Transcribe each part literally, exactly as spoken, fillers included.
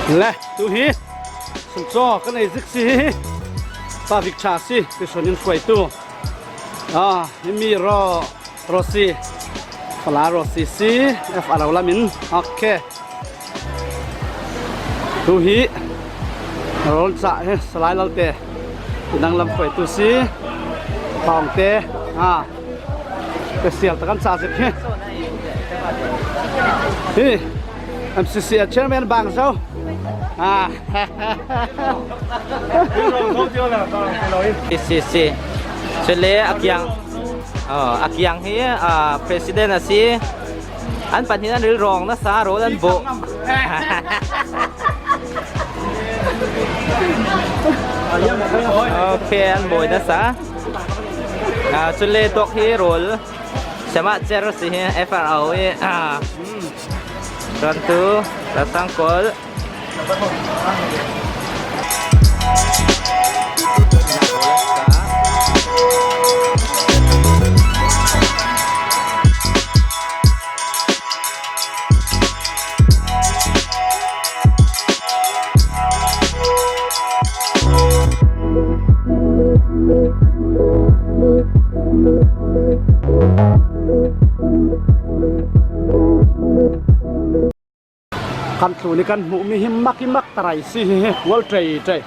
Le, tu hi sumcaw kan ei zik si hi. Pa Vik Tha si, Tuisuan in hruaitu. Ah, hi mi raw, raw si. Fala raw si si, F R O lam in. Ok. Tu hi rawl cah hi, Salai Lalte. Inang lam hruaitu si. Pawngte. Ah. Special tak an sa zik hi. Hi, M C C A chairman Bang Zo. Ah. Si, si, si. Chule a kiang, oh, a kiang hi, ah, president a si. An pahnih an rilrawng nasa, rawl an bawh. Ok, an bawi nasa. Ah, chule tawk hi rawl. Siamah Cher si hi, F R O i, ah, hmm. Tuantu, Lasangkawl. Kan tlu ni kan hmuh mi hi mak i mak tarai si hi hi, kual tei tei.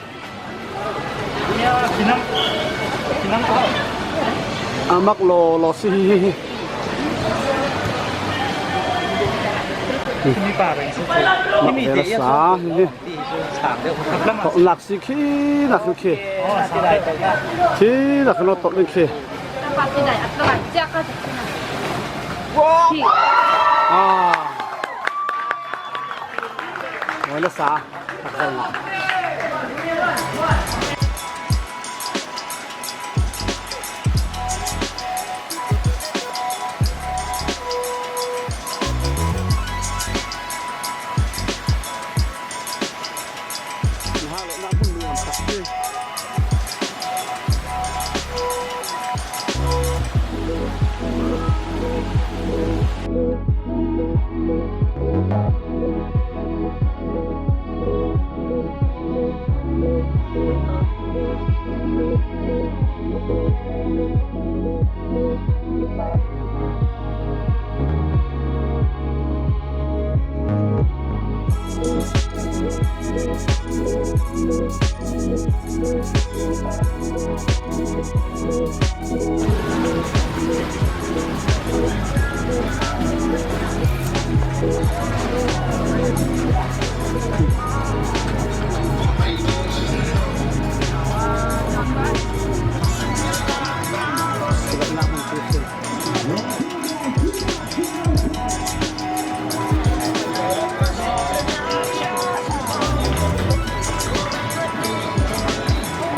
A mak law law si hi hi hi. Mak vel a sa hi hi. Tawh lak si khi nak khi khi. Khi nak khi lo tawh ling khi. Ah. Mawi nasa.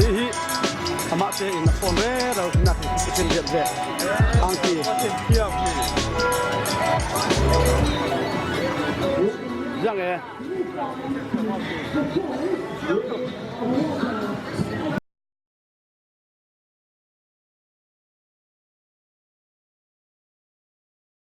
Hi hi, amahte in a phone rero nak i kin riat ve. Ang ki. Yang e.